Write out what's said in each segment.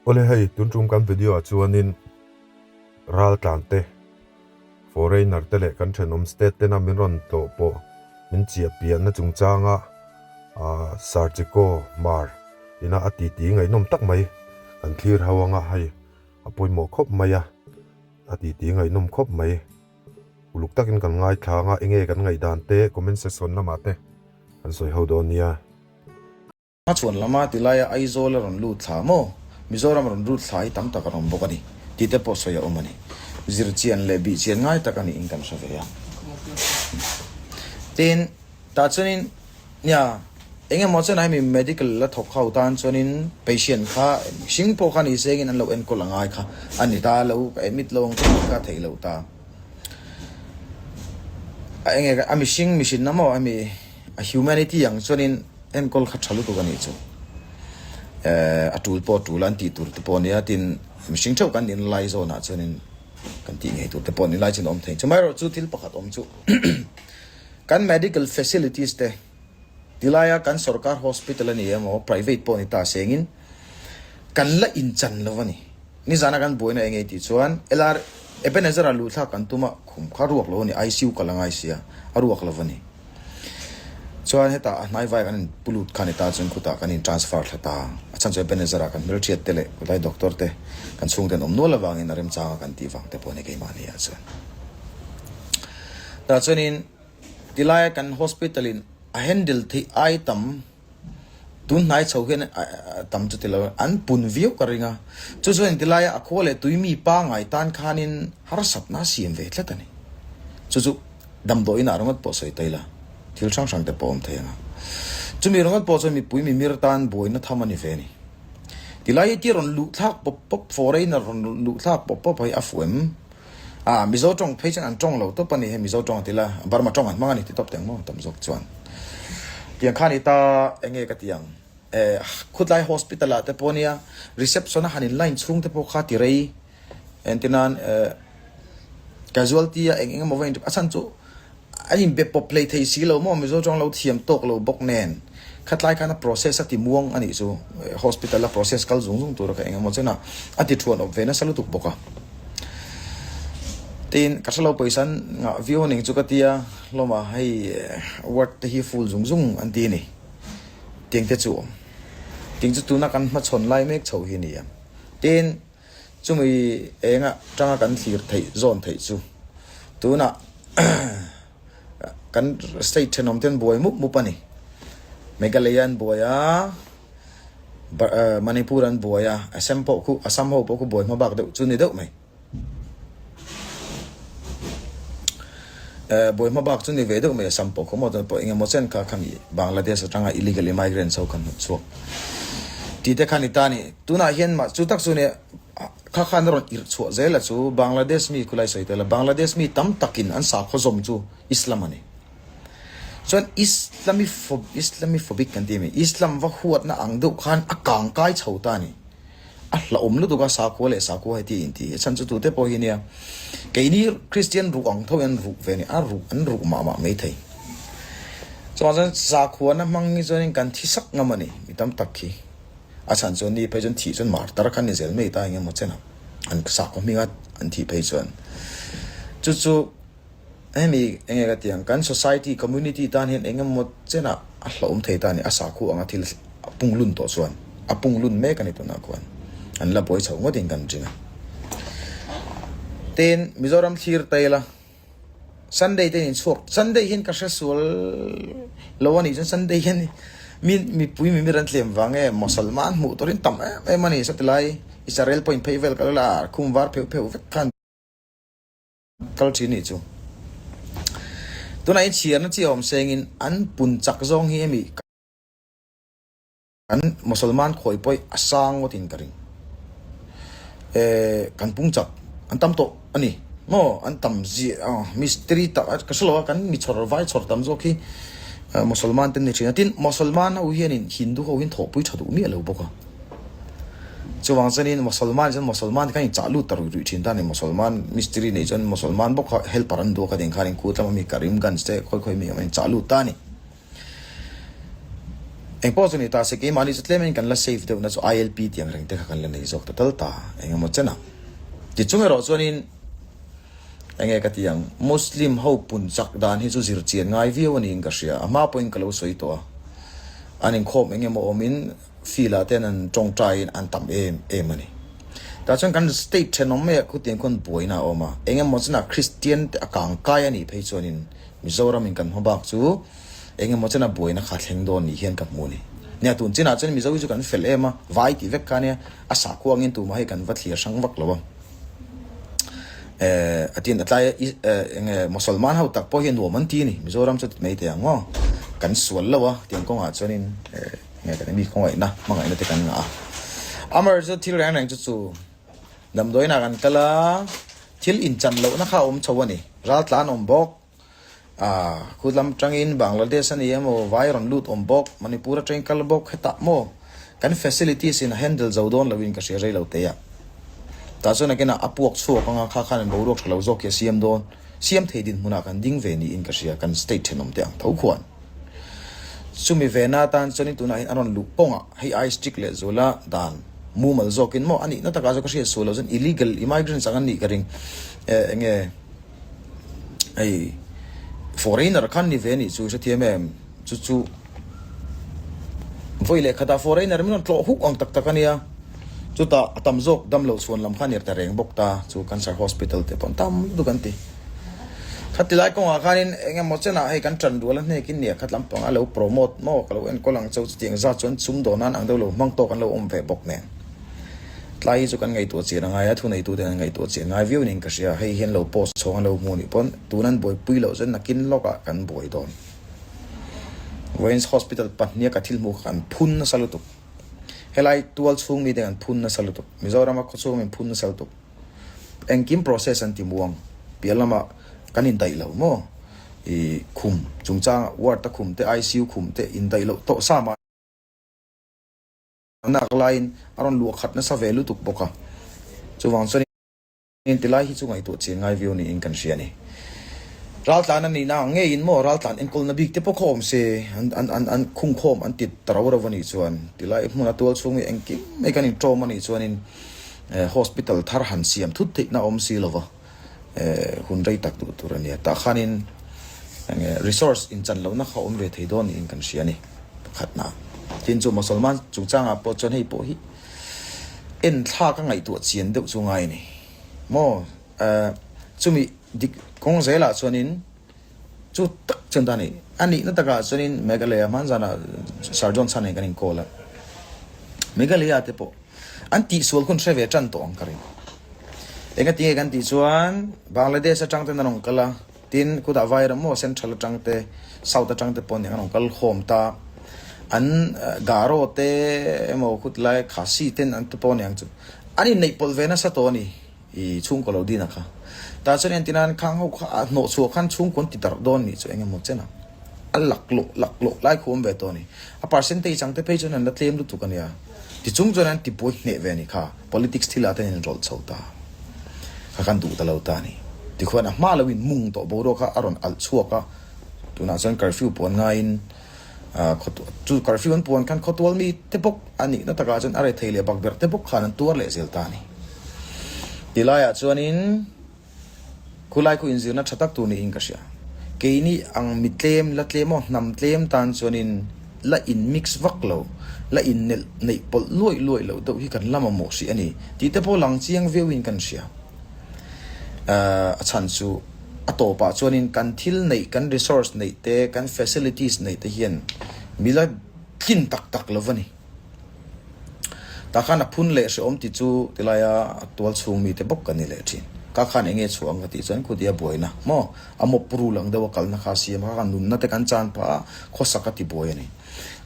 Awle hei tun tum kan video ah chuanin raltlan te foreigner te leh kan thenawm state tena min rawn tlawh pawh min chiah piahna chungchanga ah Sarchiko Mar ina a titi ngaihnawm tak mai kan thlir ho anga hei a pawimawh khawp mai a a titi ngaihnawm khawp mai uluk takin kan ngaithla anga enge kan ngaihdan te comment section lamah te kan sawi ho dawn nia. A chhuan lama ti laia Aizawl a rawn lut thla maw? Mizoram a rawn lut thla hi tam tak a rawn bawk a ni tih te pawh sawi a awm a ni. Zir chian leh bih chian ngai tak a niin kan hre ve a. Tin, tah chuanin nia eng emaw chuan hemi medical la thawk ho tan chuanin patient kha mihring pawh kha ni sengin an lo enkawl a ngai kha a ni ta lo, ka admit lo ang chu ka theih loh ta. A enge a mihring mihrinna maw hemi a humanity ang chuanin Enkawl kha tha lutuk a nih chu. Eh, a tul pawh tul an tih tur te pawh a nia, tin mihring theuh kan nin lai zawnah chuanin kan tih ngei tur te pawh a ni lai chuan a awm thei. Chumairawh chu thil pakhat awm chu kan medical facilities te tilaia kan sorkar hospital a ni emaw private pawh ni ta sengin kan la inchan lo a ni. Nizana kan buaina eng ei tih chuan LR Ebenezer a luh thlak kan tum a, khum kha ruak lo a ni, ICU kal a ngai sia, a ruak lo a ni. Chuan hetah a hnai vai kan in pu lut kha ni ta chuan khutah kan in transfer thla ta. A chhan chu Ebenezer ah kan hmelhriat te leh khawlai doctor te kan chhungte an awm nual avangin a remchanga kan tih vang te pawh a ni keimahni ah chuan. Tah chuanin tilaia kan hospital in a handle theih ai tam Tun hnai chho hian tam chu ti lo, an pun viau ka ring a. Chu chuan inti laia a khua leh tui mi pangai tan khanin harsatna a siam ve tlat a ni. Chu chu damdawiin ah ringawt pawh sawi ta ila, thil hrang hrang te pawh a awm thei ang a. Chumi ringawt pawh chuan mipui mimir tan buaina tham a ni ve a ni. Ti lai hi ti rawn luh thlak pawp pawp, foreigner rawn luh thlak pawp pawp hi a fuh em? A, Mizo tawng phei chuan an tawng lo tawp a ni, hei Mizo tawng a ti la, Burma tawng an hmang a ni ti tawp teng maw tam zawk chuan. Tiang khan i ta eng nge ka ti ang, eh, khutlai hospital ah te pawh nia reception a han in line chhung te pawh kha ti rei, entir nan, eh, casualty a eng eng emaw va in a chhan chu An inbe pawp hlei thei si lo maw? Mizo chuan lo thiam tawk lo bawk nen khatlai khan a process a ti muang a nih chu. Hospital a process kal zung zung tura ka eng emaw chen a, a ti thuan awp ve nasa lutuk bawk a. Tin, ka hrelo pawisa an ngah viau aning chu ka tia hlawm a, hei ward te hi full zung zung an ti a ni. Tiang te chu awm. Tiang chu tuna kan hmachhawn lai mek chho hi a ni a. Tin, Chumi enga tanga kan thlir theih zawn theih chu tunah kan state thenawm te an buai mup mup a ni. Meghalaya an buai a, Manipur an buai a, Assam pawh khu Assam ho pawh khu buai hma bak deuh chu ni deuh mai. Buai hma bak chu ni ve deuh mai Assam pawh khu maw chuan pawh engemaw chen kha khami Bangladesh atanga illegal immigrants ho khan hnawt chhuak tih te kha ni ta a ni. Tunah hian mah chu tak chu nia kha khan a rawn irh chhuah zel a chu Bangladesh mi khulai sawi tel a Bangladesh mi tam takin an sakhaw zawm chu Islam a ni. Chuan Islamiphob Islamiphobic kan ti a mi Islam va huatna ang deuh khan a kang kai chho ta a ni. A hlauhawm lutuk a sakhua leh sakhua heti a inti hi a chhan chu tute pawh hi nia keini Kristian ruh ang tho hian ruh ve a ni a ruh an ruh mah mah mai thei. Chuvang chuan sakhuana hmang hi chuanin kan thi sak ngam a ni mi tam tak hi. A chhan chuan ni phei chuan thih chuan martar khan ni zel mai ta eng emaw chen a, an sakhaw hminga an thih phei chuan chu chu hemi eng nge ka ti ang kan society community tan hian eng emaw chenah a hlauhawm thei ta a ni, a sakhaw anga thil a pung lun tawh chuan a pung lun mek a ni tunah khuan an la buai chho ngawtin kan ring a. Tin, Mizoram thlir ta ila. Sunday te in chhuak Sunday hian ka hre sual lo a nih chuan Sunday hian mi mipui mimir an tlem vang e Mosalman hmuh turin tam em em a ni saw tilai Israel pawhin phei vel kal ila khum var pheuh pheuh vek khan kal thin nih chu tunah hian chhiarna chi a awm sengin an pun chak zawng hi hemi Kan Mosolman khawi pawih a sang ngawtin ka ring. Eh, kan pung chak an tam tawh a ni maw? An tam zia a, mistiri tak a, ka hre lo a, kan mi chhawr vai chhawr tam zawk hi Mosolman te an ni thin a. Tin, Mosolman ho hianin Hindu ho hian thawhpui tha duh miah lo bawk a. Chuvang chuanin Mosolman chuan Mosolman te khan inchah lut ta ruih ruih thin ta a ni. Mosolman mistiri nei chuan Mosolman bawk kha helper an duak a ding khanin khu tlama mi Karimganj te khawi khawi mi awm an inchah lut ta a ni. Engpawh chu ni ta se keimahni chu tlemin kan la safe deuhna chu ILP tih ang reng te kha kan la nei zawk ta tal ta eng emaw chen ang. Tichung erawh chuanin enge ka ti ang Muslim ho pun chak dan hi chu zir chian ngai viau a niin ka hria. A hma pawhin ka lo sawi tawh a, an inkhawm eng emaw awmin field ah ten an tawngtaiin an tam em em a ni. Tah chuan kan state thenawm maiah khutiang khuan buaina a awm a, eng emaw chenah Kristian te a kangkai a nih phei chuanin Mizoram in kan hma bak chu eng emaw chena buaina kha thleng dawn ni hian ka hmu a ni. Nia tun chinah chuan Mizo hi chu kan fel em a, vai tih vek kha nia, a sakhua angin tumah hei kan va thlir hrang vak lo a. Eh, a tin a tlai eng nge Mosolman ho tak pawh hi nuam an ti a ni, Mizoram chu ti mai teh ang aw, kan sual lo a tiang kawngah chuanin eh nge kan mi khawngaihna hmangaihna te kan ngah a. Amar chu thil reng reng chu chu damdawiinah kan kal a, thil inchan lohna kha a awm chho a ni, raltlan awm bawk. Ah, khu lam tangin Bangladesh a ni emaw, vai rawn lut awm bawk, Manipur atangin kal bawk, hetah maw kan facilities in a handle zo dawn loin ka hria rei lo teh a. Tah chuan nakinah a puak chhuak anga kha khan an boruak tha lo zawk hi a siam dawn, siam thei dinhmunah kan ding ve niin ka hria, kan state thenawm te ang tho khuan. Chumi vena atan chuanin tunah hian a rawn luh kawngah hei ai strict leh zuala dan mumal zawkin maw a nihna takah chu ka hriat suh lo chuan illegal immigrants ang an nih ka ring, eh enge. Hei foreigner khan ni ve nih chu hrethiam em chu chu vawi leh khatah foreigner min rawn tlawh huk ang tak tak a nia chutah a tam zawk dam loh chhuan lam kha a ner ta reng bawk ta chu cancer hospital te pawh an tam lutuk an ti khati lai kawngah khanin eng emaw chenah hei kan tan rual a hnekin nia khat lampang a lo promote maw ka lo enkawl ang chauh chutiang zat chuan sumdawn nan ang deuh lo hmang tawk an lo awm ve bawk nen. Tlai hi chu kan ngaihtuah chian a ngai a, thuneitute an ngaihtuah chian ngai viau niin ka hria. Hei hian lo post chhawng a lo hmu nih pawn tun an buaipui loh chuan nakin lawkah kan buai dawn. Vawiin hospital pahniha ka thil hmuh kha kan phun nasa lutuk. Helai tual chhung mite kan phun nasa lutuk. Mizorama khaw chhung min phun nasa lutuk. Engkim process an ti muang. Piah lamah kan indaih lo maw? I khum chungchangah ward a khum te, ICU khum te indaih loh tawh sa mah. Nak laiin a rawn luah khat nasa ve lutuk bawk a, chuvang chuan tilai hi chu ngaihtuah chian ngai viau niin kan hria a ni. Raltlan a nihna ang ngeiin maw raltlan enkawlna bik te pawh kha awm se an an an an khungkhawm an ti ta ro ro a nih chuan tilai hmuna tual chhung hi engkim mai kan inṭawm a nih chuanin hospital thar han siam thut theihna a awm si lo va, hun rei tak duh tur a nia. Tah khanin enge resource inchan lohna kha awm ve thei dawn niin kan hria a ni. Pakhatna tin chu Mosolman chungchangah pawh chuan hei pawh hi en thlak a ngaihtuah chian deuh chu ngai a ni maw? Chumi dik kawng zelah chuanin chu tak chuan ta a ni. A nihna takah chuanin Meghalaya hman zanah Sir John Chhan nen kan inkawl a, Meghalaya te pawh an tihsual hun hre ve tan tawh ang ka ring. Engatinge kan tih chuan Bangladesh atang ten an rawn kal a. Tin, khutah Vairam maw Central atang te, South atang te pawh aniang an rawn kal khawm ta. An Garo te emaw khutlai Khasi ten an te pawh aniang chu an inneih pawlh ve nasa tawh a ni i chhungkaw lo dina kha. Tah chuan entirnan khang ho kha a hnawh chhuah khan chhungkaw an ti darh dawn nih chu eng emaw chen a a laklawh laklawh lai khu awm ve tawh a ni. A percentage ang te phei chuan an la tlem lutuk a nia. Tichung chuan an tibuai hneh ve a ni kha. Politics thilah te in rawlh chho ta kha kan duh ta lo ta a ni. Tikhuan a hma lo in mung tawh boruak kha a rawn alh chhuak a, tunah chuan curfew puan ngaiin chu curfew an puan khan khawtual mi te bawk a nihna takah chuan a rethei leh bakberh te bawk khan an tuar leh zel ta a ni. Tilaiah chuanin. Khulai khu inzirna tha tak tur niin ka hria. Keini ang mi tlem, la tlem aw, hnam tlem tan chuanin la in mix vak lo, la in nelh neih pawlh luaih luaih loh deuh hi kan la mamawh hrih a ni tih te pawh lang chiang viauin kan hria. A chhan chu a tawpah chuanin kan thil neih, kan resource neih te, kan facilities neih te hian mi la tlin tak tak lo va ni. Tah khan a phun leh hrehawm tih chu tilaia a tual chhung mite bawk ka ni leh thin. Ka khan enge chhuah ang ka tih chuan khuti a buaina maw a mawp rul ang deuh a kalna kha a siam a, kha khan nunna te kan chan phah a, khawsak a ti buai a ni.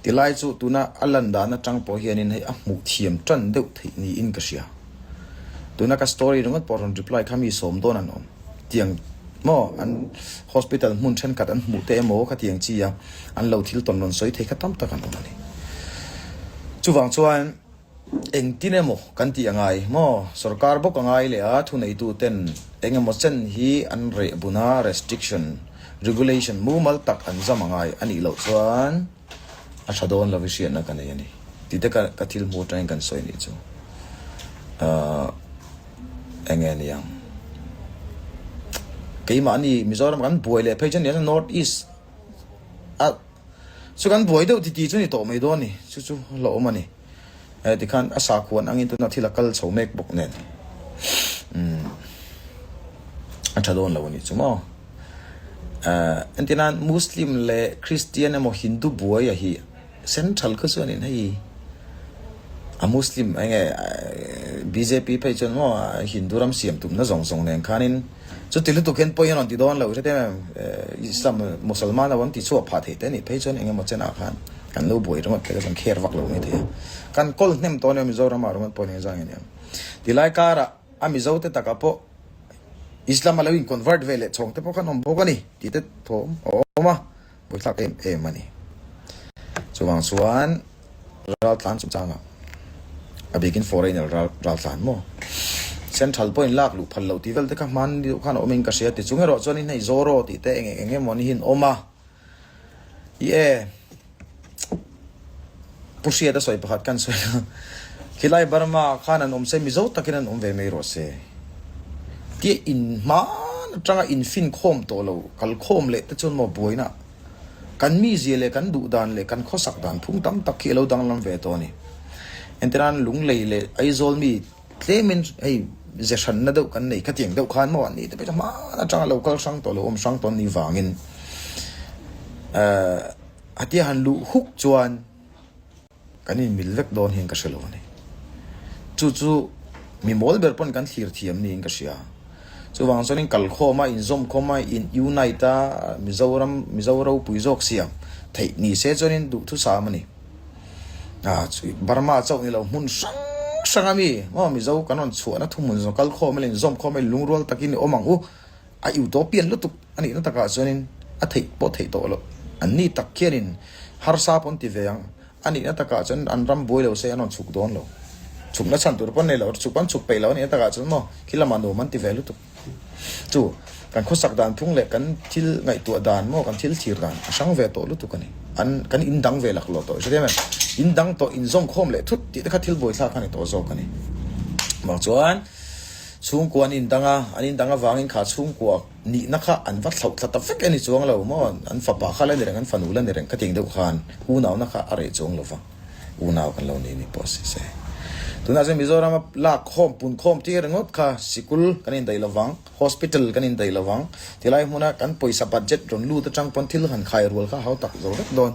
Tilai chu tuna a lan dan atang pawh hianin hei a hmuh thiam tan deuh theih niin ka hria. Tuna ka story ringawt pawh rawn reply kha mi sawm dawn an awm. Tiang maw an hospital hmun thenkhat an hmuh te emaw khatiang chi a an lo thil tawn rawn sawi thei kha tam tak an awm a ni. Chuvang chuan engtin emaw kan tih a ngai maw sorkar bawk a ngai leh a thuneitu ten eng emaw chen hi an reh bun a restriction regulation mumal tak an zam a ngai a nih loh chuan. A tha dawn lo i hriatna ka nei a ni. Tih te ka ka thil hmuh atangin kan sawi nih chu. Ahh eng nge niang. Keimahni Mizoram kan buai leh phei chuan nia North East a chu kan buai deuh titi chu ni tawh mai dawn a ni. Chu chu hlauhawm a ni. Hei tikhan a sakhuan angin tunah thil a kal chho mek bawk nen umm a tha dawn lo a nih chu maw. Ahh entirnan Muslim leh Christian emaw Hindu buai a hi Central kha chuanin hei a Muslim eng nge bjp phei chuan maw Hindu ram siam tumna zawng zawng nen khanin chuti lutuk hian pawi an rawn ti dawn lo hre em Islam Musalman ho an ti chhuah phah theih te a nih phei chuan eng emaw chenah khan kan lo buai ringawt te kha chuan kher vak lo mai thei a kan kawl hnem tawh ania Mizoram ah ringawt pawh eng zang ania tilai karah a Mizo te takah pawh Islam a lo in convert ve leh chhawng te pawh khan awm bawk a ni tih te thawm a awm a. Buaithlak em em a ni. Chuvang chuan raltlan chungchangah a bikin foreigner ral raltlan maw central pawhin lak luh phal loh tih vel te kha hman deuh khan a awmin ka hria tichung erawh chuanin hei Zoro tih te eng eng emaw ni hi an awm a. I e. Pu Hriata sawi pakhat kan sawi a, khilai Burma ah khan an awm se Mizo takin an awm ve mai rawh se. Tia in hman atanga in fin khawm tawh lo kal khawm leh te chuan maw buaina kan mizia leh kan duh dan leh kan khawsak dan phung tam tak khi a lo danglam ve tawh a ni. Entirnan Lunglei leh Aizawl mi tlemin hei ze hranna deuh kan nei khatiang deuh khan maw an nih te pawh chu hman atanga lo kal hrang tawh lo awm hrang tawh an nih vangin eh A tia han luh huk chuan kan inmil vek dawn hian ka hre lo a ni. Chu chu mi mawl ber pawn kan thlir thiam niin ka hria. Chuvang chuanin kalkhawm a, inzawmkhawm a, in unite a, Mizoram, Mizo ropui zawk siam theih ni se chuanin duhthusam a ni. Ah, Burma chauh ni lo hmun hrang hrang a mi maw Mizo kan rawn chhuahna thuhmun zawng kalkhawm a, inzawmkhawm a, inlungrual takin i awm ang u. A utopian lutuk a nihna takah chuanin a theih pawh theih tawh loh. An ni tak khianin harsa pawh an ti ve ang. A nihna takah chuan an ram buai lo se an rawn chhuk dawn lo. Chhukna chhan tur pawh an nei lo, chhuk an chhuk peih lo a nihna takah chuan maw khi lamah nuam an ti ve lutuk. Chu kan khawsak dan phung leh kan thil ngaihtuah dan maw kan thil thlir dan a hrang ve tawh lutuk a ni. An kan indang ve laklawh tawh i hre em? Indang tawh inzawmkhawm leh thut tih te kha thil buaithlak a ni tawh zawk a ni. Vang chuan. Chhungkua an indang a, an indang avangin kha chhungkua nihna kha an va thlauh thla ta vek a ni chuang lo maw? An fapa kha la ni reng, an fanu la ni reng khatiang deuh khan unauna kha a reh chuang lo va, unau kan lo ni ni pawh si se. Tunah chuan Mizorama lak khawm, pun khawm tir ringawt kha sikul kan indaih lo vang, hospital kan indaih lo vang, tilai hmuna kan pawisa budget rawn lut atang pawn thil han khai rual kha hau tak zo vek dawn.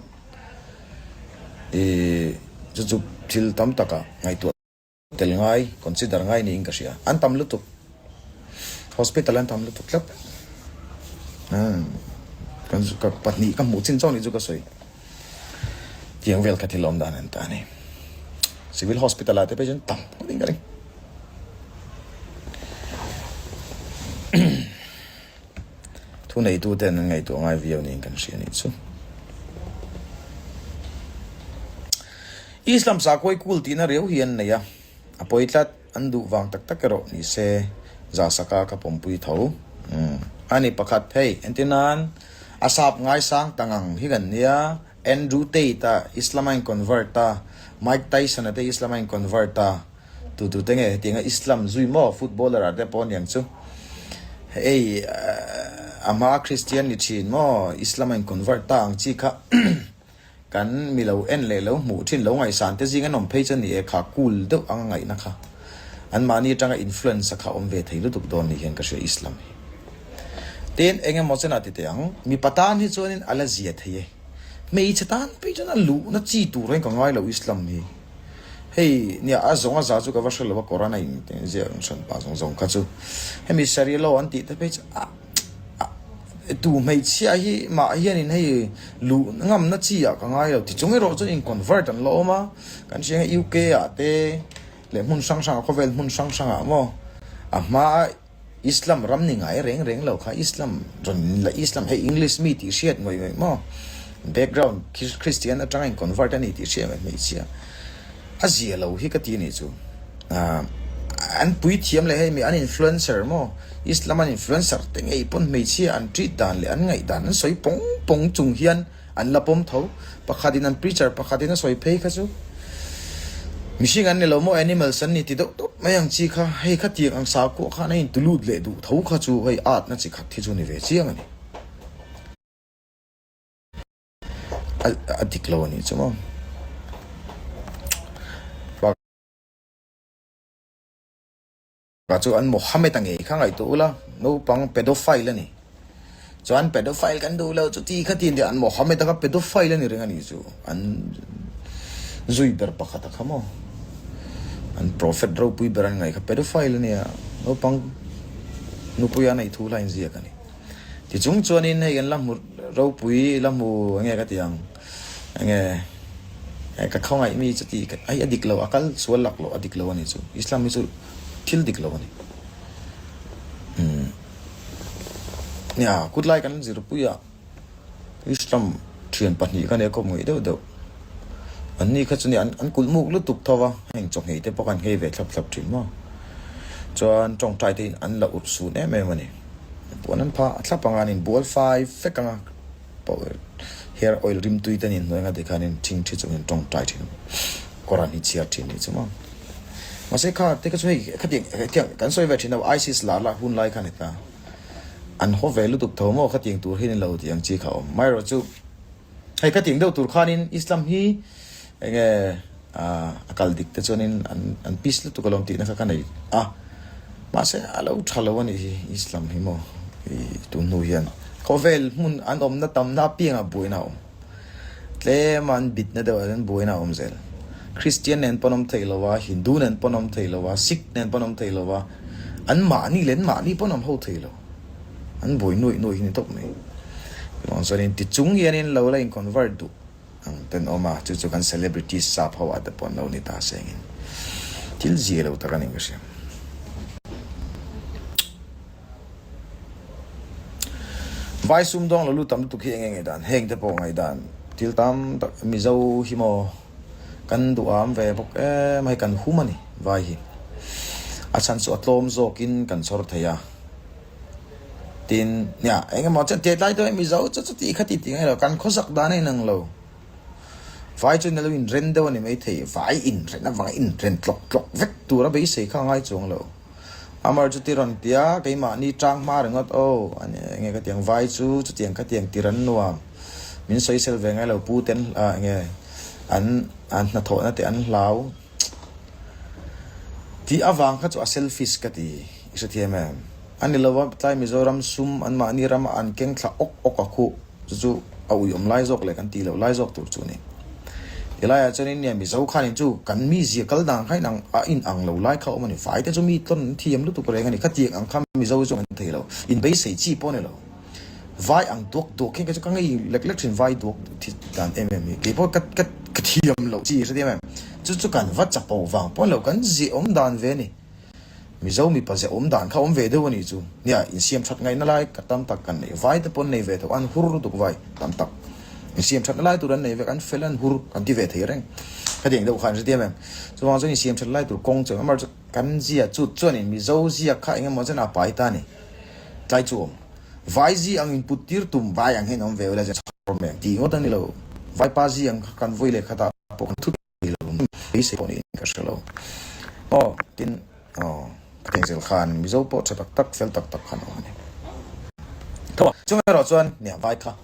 Ih, chu chu thil tam takah ngaihtuah. Tel ngai, consider ngai niin ka hria. An tam lutuk. Hospital an tam lutuk tlat. Kan ka pahnih ka hmuh chin chauh nih chu ka sawi. Tiang vel kha thil awm dan an ta a ni. Civil hospital ah te phei chuan tam ngawt in ka ring. Thuneituten an ngaihtuah ngai viau niin kan hria nih chu. Islam sakhawi kul tihna riau hi an nei a, a pawi tlat, an duh vang tak tak erawh ni se Zasaka ka pawmpui tho. Umm a ni pakhat hei, entir nan a sap ngaisang ta ngang hi kan nia, Andrew Tate a Islam a in convert a, Mike Tyson a te Islam a in convert a, Tu tu te nge hetianga Islam zui maw footballer ah te pawh aniang chu hei a hma Christian ni thin maw Islam a in convert ta ang chi kha kan mi lo en leh lo hmuh thin lo ngaihsan te zing an awm phei chuan ni e kha cool deuh anga ngaihna kha an mahni atanga influence a kha awm ve thei lutuk dawn ni hian ka hria Islam hi tin eng emaw chen ah ti teh ang mipa tan hi chuanin a la zia thei e hmeichhe tan phei chuan a luhna chi tur hian ka ngai lo Islam hi. Hei nia a zawng a za chu ka va hre lo a Quran a in ziah ang hran pah zawng zawng kha chu hemi Sharia law an tih te phei chu ah ah tu hmeichhia hi mah hianin hei luh ngamna chi ah ka ngai lo tichung erawh chuan in convert an la awm a kan hria ang UK ah te leh hmun hrang hrang ah khawvel hmun hrang hrang ah maw a hma a Islam ram ni ngai reng reng lo kha Islam rawn la Islam hei English mi tih hriat ngawih ngawih maw background Christian atanga in convert a ni tih hriat ngawih hmeichhia a zia lo hi ka ti nih chu ah an puithiam leh hei mi an influencer maw Islam an influencer te ngei pawn hmeichhia an treat dan leh an ngaih dan an sawi pawng pawng chung hian. An la pawm tho. Pakhatin an preacher pakhatin a sawi phei kha chu mihring an ni lo maw animals an ni ti deuh tawp mai ang chi kha. Hei khatiang ang sakhua khan a intulut leh duh tho kha chu hei atna chi khat hi chu ni ve chiang a ni. A dik lo a nih chu maw. Kha chu an Mohammed a ngei kha ngaihtuah ula, naupang pedophile a ni. Chuan pedophile kan duh lo chu ti kha ti an Mohammed a kha pedophile a ni reng a nih chu. An zui ber pakhat a kha maw. An prophet ropui ber an ngaih kha pedophile a nia, naupang nupui a neih thu hlain ziak a ni. Tichung chuanin hei kan la hmu ropui la hmu enge ka ti ang enge ka khawngaih mi chu ti hei a dik lo a kal sual lak loh a dik lo a ni chu Islam hi chu thil dik lo a ni umm nia kut lai kan zirpui a Islam thian pahnih kha nia kawp ngaih deuh deuh an ni kha chu nia an kulh muk lutuk tho va heng chawhmeh te pawh khan nghei ve thlap thlap thin maw chuan tawngtai te in an la urh sun em em a ni. Puan an phah thlap anga an inbual fai vek anga hair oil rimtui te an inhnuai anga tikhan in thing thi chungin tawngtai thin Quran hi chhiar thin nih chu maw. Mahse kha te kha chu hei khatiang hetiang kan sawi ve thin lo ISIS lar lah hun lai khan heta an haw ve lutuk tho maw khatiang tur hi ni lo tih ang chi kha a awm. Amaherawhchu Hei ka tih deuh tur khanin Islam hi enge a kal dik te chuanin an an peace lutuk alawm tihna kha ka nei a, mahse a lo tha lo a nih hi Islam hi maw ih tun hnu hian khawvel hmun an awmna tamna apiangah buaina a awm, tlema an bitna deuhah hian buaina a awm zel. Christian nen pawn awm thei lo a, Hindu nen pawn awm thei lo a, Sikh nen pawn awm thei lo a, an mahni leh an mahni pawn awm ho thei lo. An buai nuaih nuaih hi ni tawp mai. Chuvang chuanin ti chung hianin lo la in convert duh ang ten awm a, chu chu kan celebrities sap ho ah te pawh an lo ni ta sengin thil zia lo tak a ni ka hria. Vai sumdawng lo lut tam lutuk hi eng nge ngaihdan? Heng te pawh ngaihdan thil tam tak Mizo hi maw kan duham ve bawk em a hei kan hum a ni vai hi. A chhan chu a tlawm zawkin kan chhawr thei a. Tin, nia, eng emaw chuan tet lai deuh Mizo chu chuti kha ti ti ngai lo, kan khawsak dan a inang lo. Vai chuan a lo inren deuh a ni maithei, vai inren avanga inren tlawk tlawk vek tura beisei kha a ngai chuang lo. Amar chu ti rawn ti a, keimahni tang hma ringawt aw, a ni eng nge ka ti ang, vai chu chutiang kha tiang tir an nuam, min sawisel ve ngai lo, pu te an eng nge an an hnathawhna te an hlau. Tih avang kha chu a selfish ka ti, i hrethiam em? A ni lo a, tlai Mizoram sum anmahni rama an keng thla awk awk a khuh, chu chu a uiawm lai zawk leh kan tih loh lai zawk tur chu a ni. Ti laiah chuan in nia Mizo khanin chu kan mizia kal dan kha inang a inang lo lai kha a awm a ni, vai te chu mi tlawn an thiam lutuk reng a ni, khatiang ang kha Mizo chu an thei lo, inbeisei chi pawh a ni lo. Vai ang duak duak hian kei chu ka ngei lek lek thin vai duak thi dan em em hi kei pawh ka ka ka thiam loh chi hre em em chu chu kan va chapo vang pawh lo kan zia awm dan ve a ni Mizo mipa zia awm dan kha awm ve deuh a nih chu nia insiam that ngaihna lai ka tam tak kan nei vai te pawh an nei ve tho an hur lutuk vai tam tak insiam thatna lai tur an nei vek an fel an hur kan ti ve thei reng khatiang deuh kha an hre thiam em chuvang chuan insiam that lai tur kawng chu amaherawhchu Kan zia chu chuanin Mizo ziak kha engemaw chen a pai ta ni. Tlai chu awm. Vai zi ang in put tir tum vai ang hian awm ve ula chhawr mai ang tih ngawt a ni lo. Vaipa zi ang kha kan vawi leh khatah pawh kan thut thei lo. Beisei pawh niin ka hre lo. Aw tin aw ka tengzel khan Mizo pawh tha tak tak fel tak tak khan awm a ni. Tho a. Chung erawh chuan nia vai kha.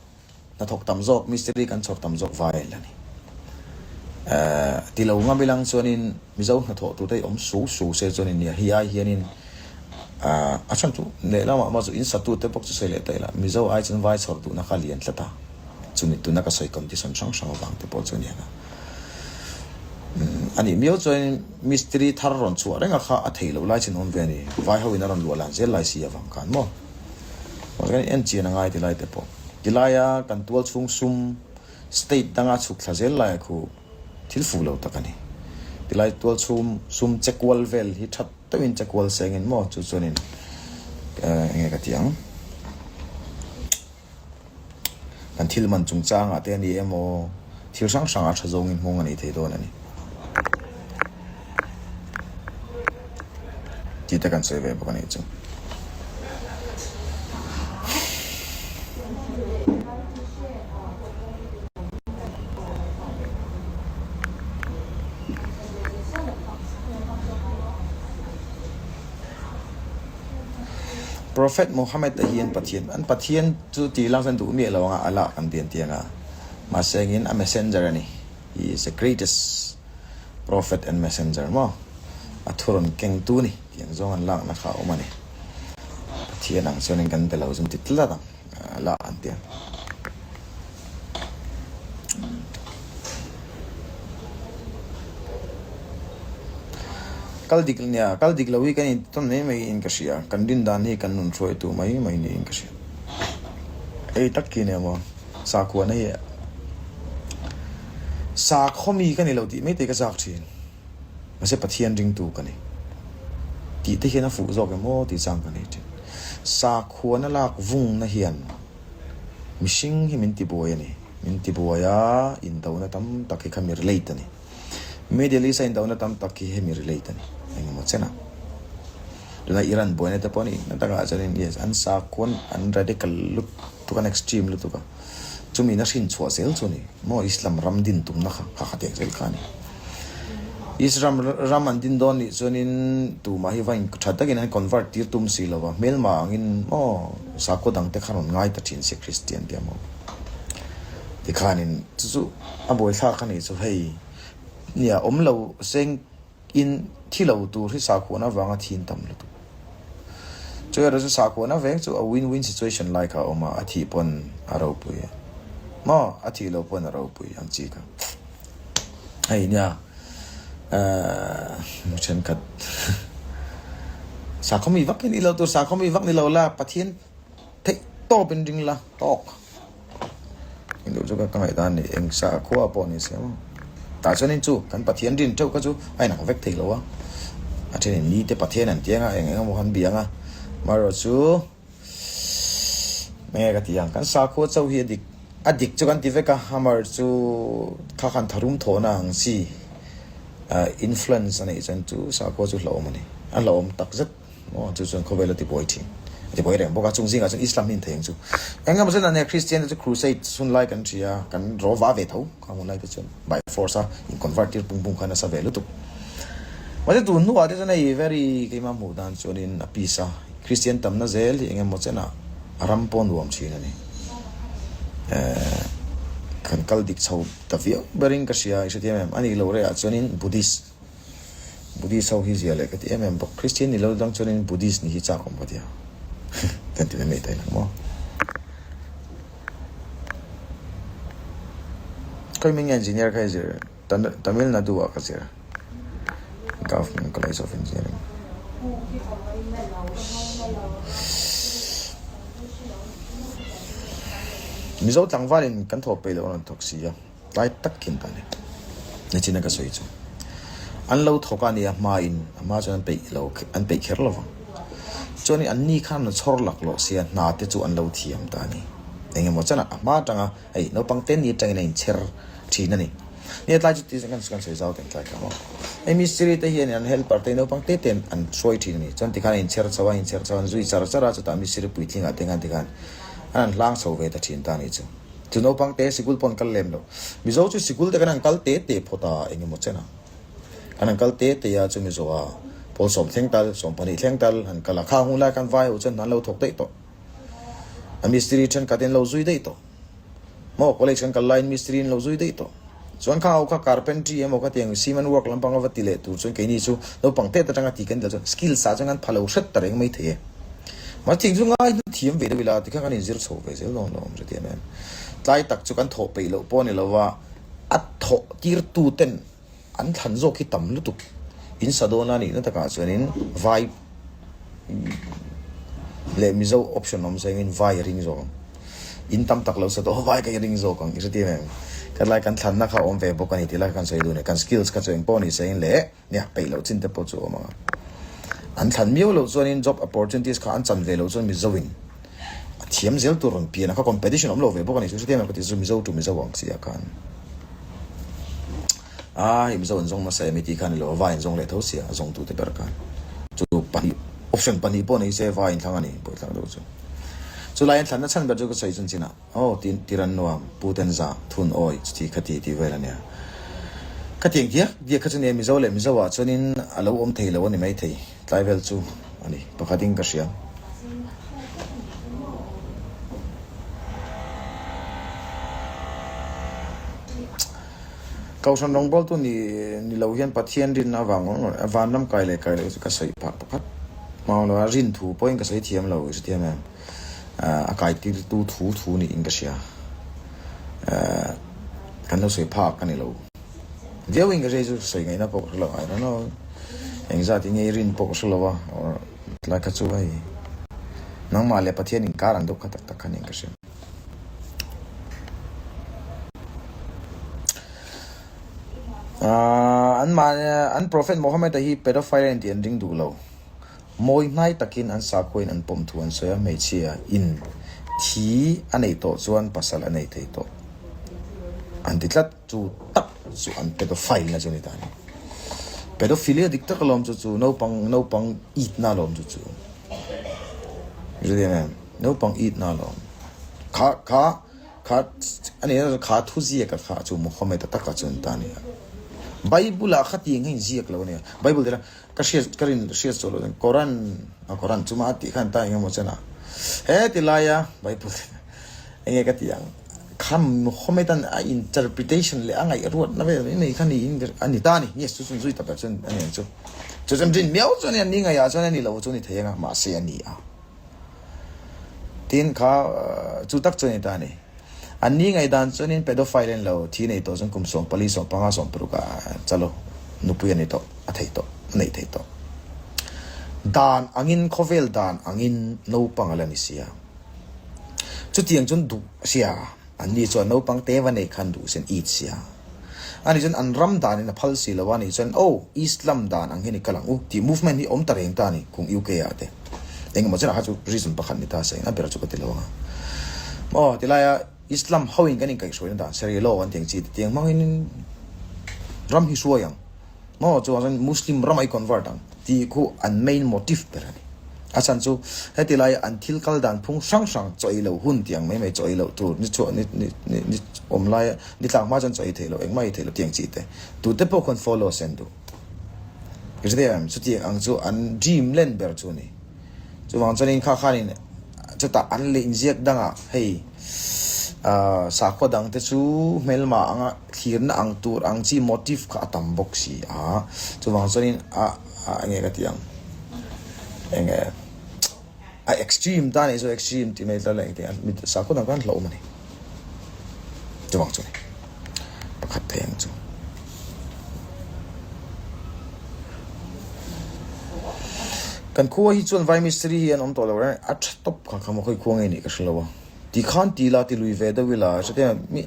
Hnathawk tam zawk, mistiri kan chhawr tam zawk vai la ni. Eh, ti lo ngam ilang chuanin Mizo hnathawh tur te hi awm su su se chuanin nia hi ai hianin ah a chhan chu lehlamah maw chu in satu te bawk chu sawi leh ta ila Mizo ai chuan vai chhawr duhna kha lian tlat a, chumi tuna ka sawi condition hrang hrang avang te pawh chu aniang a. Umm a nih miau chuanin mistiri thar rawn chhuah reng a kha a thei loh lai chin awm ve a ni, vai ho in a rawn luah lan zel lai si avang khan maw. Mahse kan en chian a ngai ti lai te pawh. Ti laia kan tual chhung sum state danga chhuk thla zel laia khu thil fuh lo tak a ni. Ti lai tual chhum sum che kual vel hi that deuhin che kual sengin maw chu chuanin enge ka ti ang. Kan thil man chungchangah te a ni emaw thil hrang hrangah tha zawngin hmawng a nei thei dawn a ni. Tih te kan sawi ve bawk a nih chu. Prophet Muhammad a hian Pathian, an Pathian chu tih lang chuan duh miah lo anga Allah kan ti an ti anga, mahse engin a messenger a ni, he is the greatest prophet and messenger maw, a thu rawn kengtu a ni tih ang zawng an lakna kha a awm a ni. Pathian ang chuanin kan be lo chu an ti tlat ang. La an ti a. Kal dik nia, kal dik lo hi kan intawn mai mai in ka hria. Kan rin dan hi kan nun hruaitu mai mai niin ka hria. Ei tak khi nia maw, sakhuana hi sakhaw mi ka ni lo tih mai te ka chak thin. Mahse Pathian ringtu ka ni tih te hian a fuh zawk em aw tih chang ka nei thin. Sakhuana lak vungna hian mihring hi min tibuai a ni. Min tibuai a, indona tam tak hi kha mi relate a ni. Middle East a indona tam tak hi hemi relate a ni. Engemaw chenah. Tuna Iran buaina te pawh a nih na takah chuanin yes an sakhuan an radical lutuk an extreme lutuk a. Chumi na hrin chhuah zel chu a ni maw Islam ram din tumna kha kha kha tiang zel kha a ni. Islam ram an din dawn nih chuanin tumah hi va in tha takin an convert tir tum si lo va, hmelma angin maw sakhaw dangte khan rawn ngai ta thin se Christian te maw tikhanin chu chu a buaithlak a nih chu hei nia awm lo seng In thi lo tur hi sakhuana avanga thi in tam lutuk. Chu erawh chu sakhuana veng chu a win-win situation lai kha a awm a, a thih pawn a ropui a maw, a thih loh pawn a ropui ang chi kha. Hei nia ahh thenkhat sakhaw mi vak hi ni lo tur, sakhaw mi vak ni lo la Pathian theih tawp in ring la tawk. Induh chu ka ngaihdan a ni, eng sa khua pawh ni se maw. Tah chuanin chu kan Pathian rin theuh kha chu a inang vek thei lo a, a thenin ni te Pathian an tiang a, eng eng emaw an biang a, marawh chu enge ka ti ang, kan sakhua chauh hi a dik, a dik chu kan ti vek a, hammer chu kha khan tharum thawhna ang chi influence a neih chuan chu sakhua chu hlauhawm a ni, a hlauhawm takzet. Aw chu chuan khawvel a ti buai thin. A ti buai reng bawk a, chung zingah chuan Islam hi an thei ang chu. Eng emaw chuan ania Christian te chu crusade hun lai kan hria, kan ro va ve tho khang hun lai te chuan by force a in convert tir pung pung kha nasa ve lutuk. Mahse tun hnuah te chuan hei very keimah hmuh dan chuanin a peace a, Christian tamna zel hi eng emaw chenah a ram pawh nuam thin a ni. Eh kan kal dik chho ta viau berin ka hria, i hrethiam em? A nih loh rehah chuanin Buddhist. Buddhist ho hi zia leh ka ti em em bawk. Christian ni lo dang chuanin Buddhist ni hi chak awm ka ti a. Kan ti mai mai ta inang maw. Khawi hming nge engineer kha i zir? Tamil Nadu ah ka zir. Government College of Engineering. Mizo tlangvalin kan thawh peih loh a rawn thawk si a. Tlai tak khin ta ni. Nichina ka sawi chu. An lo thawk a nia hma in, a hma chuan an peih lo, an peih kher lo vang. Chuanin an ni khan an chhawr lak lawh sia hna te chu an lo thiam ta a ni. Eng emaw chuan a hma atanga hei naupang te ni atangin a inchher thin a ni. Nia tlai chu ti kan kan sawi zau teng tlai kha maw. Hei mistiri te hian an helper te naupang te te an hruai thin a ni. Chuan tikhan a inchher chho a, a inchher chho a, an zui char char a, chutah mistiri puitlingah te khan tikhan an han hlang chho ve ta thin ta a nih chu. Chu naupang te sikul pawh an kal lem lo. Mizo chu sikul te kan han kal te te phawt a, eng emaw chen a. Kan han kal te te a, chu Mizo a pawl sawm thleng tal, 12 thleng tal han kal a. Kha hun lai khan vai ho chuan an lo thawk daih tawh. A mistiri thenkhat in lo zui daih tawh. Maw college kan kal laiin mistiri in lo zui daih tawh. Chuan kha ho kha carpentry emaw kha tiang cement work lampang a va ti leh tur chuan keini chu naupang tet atanga ti kan tel chuan skills ah chuan kan pha lo hret ta reng mai thei e. Mahse thing chu ngai hnu thiam ve deuh ila tikhan kan inzir chho ve zel dawn lo awm hre tiam em. Tlai tak chu kan thawh peih loh pawh a ni lo va, a thawh tirtu ten An thlan zawk hi tam lutuk. In sa dawn a nihna takah chuanin vai leh Mizo option awm sengin vai a ring zawk ang. In tam tak lo sa tawh vai ka i ring zawk ang i hre tir em? Ka lai kan thlanna kha awm ve bawk a ni tih lai kha kan sawi dun e. Kan skills kha chu eng pawh ni sengin leh nia peih loh chin te pawh chu awm ang a. An thlan miau loh chuanin job opportunities kha an chan ve loh chuan Mizo in A thiam zel tur rawn pian a kha competition awm lo ve bawk a ni chu hrethiam em ka ti chu Mizo to Mizo ang chi ah khan a hei Mizo an zawng nasa em i tih khan ilo a vai an zawng leh tho sia a zawng tu te ber khan chu pahnih option pahnih pawh nei se vai in thlang a ni pawh thlang deuh chu chu lai an thlanna chhan ber chu ka sawi chun chinah aw ti tiran nuam pu ten za thun awi chuti kha ti tih vel a nia ka tiang diak diak kha chu nia Mizo leh Mizo ah chuanin a lo awm thei lo a ni maithei tlai vel chu a ni pakhat in ka hria. Kohhran rawngbawltu ni ni lo hian Pathian rinna avang ngawr ngawr a vanram kai leh kai loh chu ka sawi phah pakhat hmang lo a, rin thu pawhin ka sawi thiam lo i hrethiam em? A kai tirtu thu thu niin ka hria. Kan lo sawi phak a ni lo. Viauin ka hria chu sawi ngaihna pawh ka hre lo, I don't know, engzat in nge i rin pawh ka hre lo a, or tlai kha chu hei nangmah leh Pathian inkar ang deuh kha tak tak kha niin ka hria. An mah an Prophet Mohammed-a hi pedophile a ni tih an ring duh lo. Mawi hnai takin an sakhuain an pawm thu an sawi a, hmeichhia in thi a neih tawh chuan pasal a nei thei tawh an ti tlat. Chu tak chu an pedophile na chu a ni ta a ni. Pedophilia dik tak alawm chu chu naupang naupang itna alawm chu chu. Naupang itna alawm. Kha kha kha a ni a kha thu ziak a kha chu Muhammad a taka chu an ta a ni a. Bible ah kha tiang hian ziak lo a nia. Bible tih la ka hriat ka rin hriat sual lo Koran a Koran chu mah a tih khan ta eng emaw chen a. He ti laia Bible eng nge ka tih ang kha Muhammad an a interpretation leh a ngaihruat na vel mai mai kha niin a ni ta a ni. Yes chu chun zui ta ber chuan a ni ang chu. Chu chuan rin miau chu a ni a, ni ngaihah chuan a ni lo chu a ni thei ang a mahse a ni a. Tin kha chu tak chu a ni ta a ni. An ni ngaihdan chuanin pedophile a ni lo, thi nei tawh chuan kum 14, 15, 16 ah chalo nupui a ni tawh, a thei tawh, a neih thei tawh. Dan angin khawvel dan angin naupang a la ni sia. Chutiang chuan duh sia. An ni chuan naupang te va nei khan duh sen it sia. A nih chuan an ram dan in a phal si lo a nih chuan oh Islam dan ang hian i kal ang u tih movement hi awm ta reng ta a ni kung UK ah te. Engemaw chenah kha chu reason pakhat ni ta se a ber chu ka ti lo ang a. Maw ti laia Islam ho in kan inkaihhruaina dan Sharia law an ti ang chi te tiang hmangin ram hi hruai ang. Maw chuan chuan Muslim ram a i convert ang tih khu an main motive ber a ni. A chhan chu heti laia an thil kal dan phung hrang hrang chaw ei loh hun tih ang mai mai chaw ei loh tur ni chhuah ni ni ni ni awm laia ni tlak hma chuan chaw ei theih loh engmah ei theih loh tih ang chi te tute pawh khuan follow sen duh. I hre thei em? Chutiang ang chu an dream len ber chu a ni. Chuvang chuanin kha khanin chutah an leh inziak dangah hei sakhua dangte chu hmelma anga thlirna ang tur ang chi motive kha a tam bawk si a. Chuvang chuanin a enge ka tih ang enge a extreme ta nih chu extreme tih mai tlat a engtin sakhua dang khan hlauhawm a ni. Chuvang chu a ni pakhat thei ang chu. Kan khua hi chuan vai mistiri hi an awm tawh lo reng a tha tawp kha kha maw khawi khua nge nih ka hre lo a ti khan ti la ti lui ve deuh ila hretia mi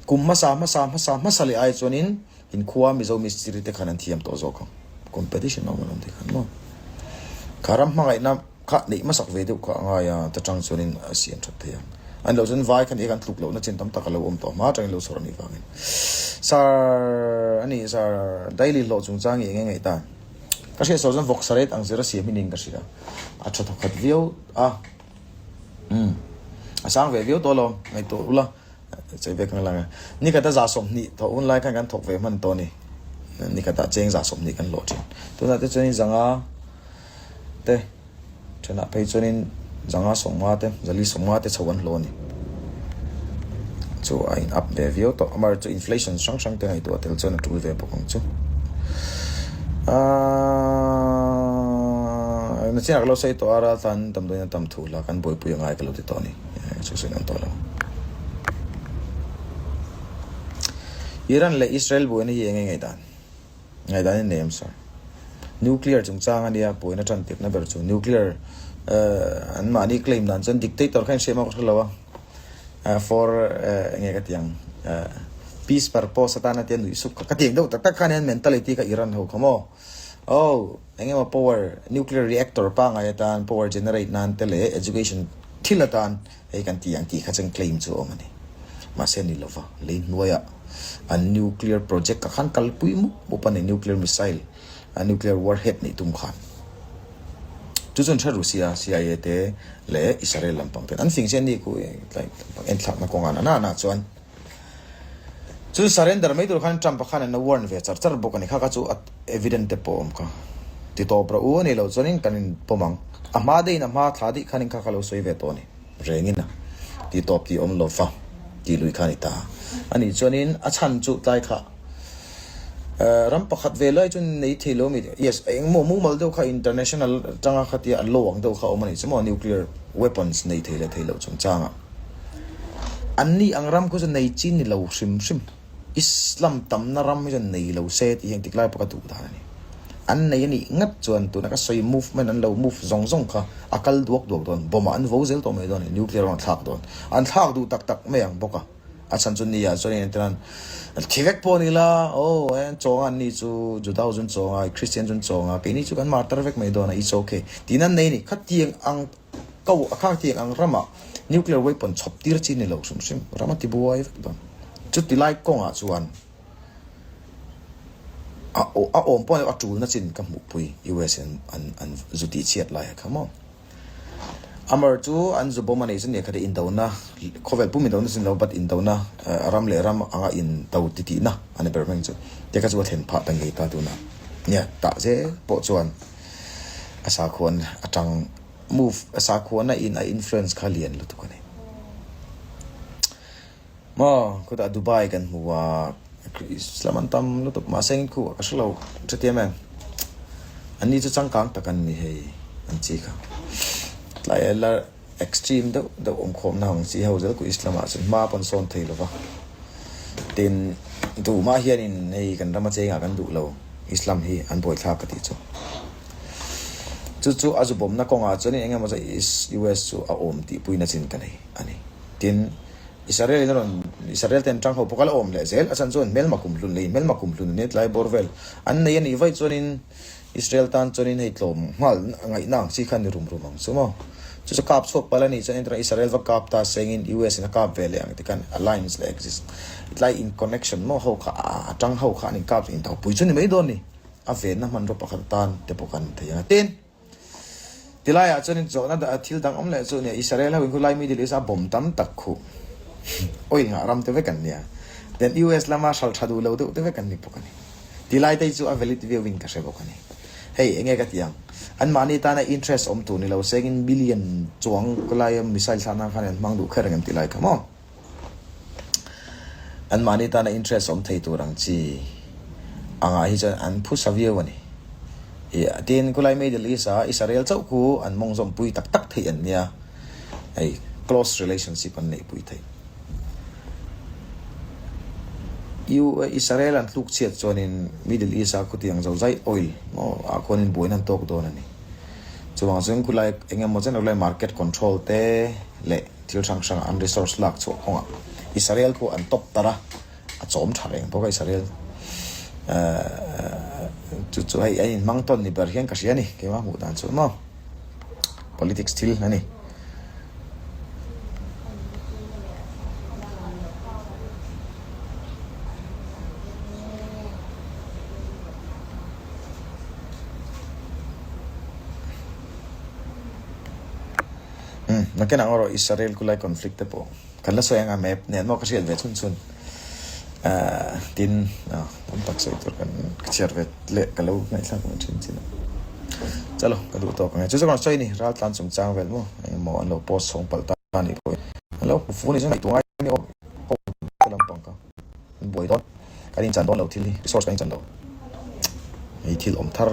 kum hmasa hmasa hmasa hmasa leh ai chuanin in khua Mizo mistiri te khan an thiam tawh zawk ang competition a awm alawm ti khan maw kha ram hmangaihna Kha neih hmasak ve deuh kha a ngai a, ta tang chuanin a siam that thei ang. A ni lo chuan vai kha nih khan tluk lohna chin tam tak a lo awm tawh hma atangin lo chhawr a nih vangin. Sir, a ni sir, daily hlawh chungchang hi eng nge ngaih ta? Ka hriat sawi chuan vawksa rate ang zir a siam hi niin ka hria. A tha thawkhat viau a, umm, a sang ve viau tawh alawm, ngaihtuah ula, chei vek ang lang a. Nikhat a 20 thawh hun lai khan kan thawk ve hman tawh a ni. Nikhat ah cheng 20 kan hlawh thin. Tunah te chuanin zanga. te thenah phei chuanin zanga sawmnga te zali sawmnga te chho an hlawh a ni chu a in up ve viau tawh amaherawhchu chu inflation hrang hrang te ngaihtuah tel chuan a tul ve bawk ang chu aaa nachinah ka lo sawi tawh a raltlan damdawiin a tam thu la kan buaipui a ngai ka lo ti tawh a ni chu sawi nawn tawh lo Iran leh Israel buaina hi eng nge ngaihdan. Ngaihdan in nei em sir? Nuclear chungchang a nia buaina tan tirhna ber chu nuclear an mahni claim dan chuan dictator kha in hriat maw ka hre lo a for enge ka ti ang peace purpose atana tia nuih suk kha ka ti ang deuh tak tak khan hian mentality kha Iran ho kha maw oh enge maw power nuclear reactor pangai atan power generate nan te leh education thil atan Hei kan tih ang tih kha chuan claim chu a awm a ni. Mahse ni lova, lei hnuaiah an nuclear project kha khan kalpui mup mup a ni, nuclear missile, nuclear warhead neih tum khan. Chu chuan hre ru sia, CIA te leh Israel lampang ten an fing chian ni ku tlai lampang enthlakna kawngah na na chuan Chu surrender mai tur khan Trump a khan an la warn ve char char bawk a ni. Kha kha chu a evident te pawh a awm kha. Ti tawp rawh u a ni loh chuanin kan in pawm ang. A hma deihin a hma thla dih khanin kha kha lo sawi ve tawh a ni. Rengin a ti tawp tih awm lo fa tih lui kha a ni ta. A nih chuanin a chhan chu tlai kha. Ram pakhat ve lai chu nei thei lo mi, yes, engmaw mumal deuh kha international atanga khatia an lo ang deuh kha awm a nih chu maw, nuclear weapons nei thei leh thei loh chungchangah. Anni ang ram khu chu nei chi ni lo hrim hrim. Islam tamna ram hi chuan nei lo se tih hi engtik lai pawh ka duh dan a ni. An nei a nih ngat chuan tuna ka sawi movement an lo move zawng zawng kha a kal duak duak dawn, bomb ah an vo zel tawh mai dawn a ni, nuclear an thlak dawn. An thlak duh tak tak mai ang bawk a. A chhan chu nia chuan in entir an thi vek pawh ni la, aw he an chawnga an ni chu Juda ho chu an chawnga, Christian chu an chawnga, keini chu kan martar vek mai dawn a, it's okay tiin an nei a ni. Khatiang ang ko a khatiang ang ramah nuclear weapon chhawp tir chi ni lo hrim hrim, ram a ti buai vek dawn. Chuti lai kawngah chuan a a awm pawh a tulna chin ka hmuhpui US in an an zu tihchhiat lai kha maw. Amar chu an zu bawm a neih chu nia kha te indona, khawvel pum indona chu ni lo but indona ram leh ram anga indo ti tihna a ni ber mai ang chu. Te kha chu a thlen phah ta ngei ta tunah nia tah zel pawh chuan a sakhuan atang move a sakhuana in a influence kha lian lutuk a ni. Maw khutah Dubai kan hmu a, Islam an tam lutuk mahse engin khu ka hre lo hrethiam em? An ni chu changkang tak an ni hei an chi kha. Tlai a la extreme deuh deuh awmkhawmna ang chi ho zel ku Islam ah chuan hma pawn sawn thei lova. Tin duhmah hianin hei kan rama chengah kan duh lo Islam hi an buaithlak ka tih chu. Chu chu a zubawmna kawngah chuanin eng emaw US chu a awm tihpuina chin ka nei a ni. Tin. Israel in a rawn Israel ten tang ho pawh kha la awm leh zel a chhan chuan hmelma kum hlun leh hmelma kum hlun ania tlai bawr vel an nei a nih vaih chuanin Israel tan chuanin hei tlawm nghal ngaihna ang chi kha ni rum rum ang chu maw chu chu kap chhuak palh a nih chuan entirna Israel va kap ta sengin US in a kap ve leh ang tikhan alliance leh exist tlai in connection maw ho kha a tang ho kha an in kap in topui chu ni mai dawn ni a venna hmanraw pakhat atan te pawh kan thei ang a tin. Tilaiah chuan in zawhna dah thil dang awm leh chu nia, Israel ho in khulai Middle East a bomb tam tak khuh oil ngah ram te vek an nia, then US lama hral tha duh lo deuh te vek an ni bawk a ni. Tilai te hi chu a valid viau in ka hre bawk a ni. Hei enge ka ti ang, an mahni tana interest awm tur ni lo sengin million chuang khulai a missile thlah nan khan an hmang duh kher ang em tilai kha maw? Anmahni tana interest awm thei tur ang chi angah hi chuan an phusa viau a ni. Ih tin khulai Middle East ah Israel chauh khu an mawng zawmpui tak tak theih an nia, hei close relationship an neihpui theih. Israel an tluk chhiat chuanin Middle East ah khutiang zozai oil maw ah khuanin buaina an tawk dawn a ni. Chuvang chuan khulai eng emaw chen khulai market control te leh Thil hrang hrang an resource lak chhuah kawngah Israel khu an top tar a, a chawm tha reng bawk a Israel chu chu hei a inhmang tawn ni ber hian ka hria a ni keimah hmuh dan chu maw politics thil a ni. Umm nakin ang erawh Israel kulai conflict te pawh kan la sawi anga map nen maw ka hriat ve chhun chhun ahh tin ah tam tak sawi tur kan ka chhiar ve leh ka lo ngaihthlak ve thin chin a chalo ka duh tawk ang e chu chu ka rawn sawi a ni raltlan chungchang vel maw engemaw an lo post chhawng palh ta a nih pawhin an lo hmu fu a ni chu ngaihtuah ngai a ni aw ho te lampang kha an buai dawn kan inchan dawn lo thil hi resource kan inchan lo hei thil awm thar.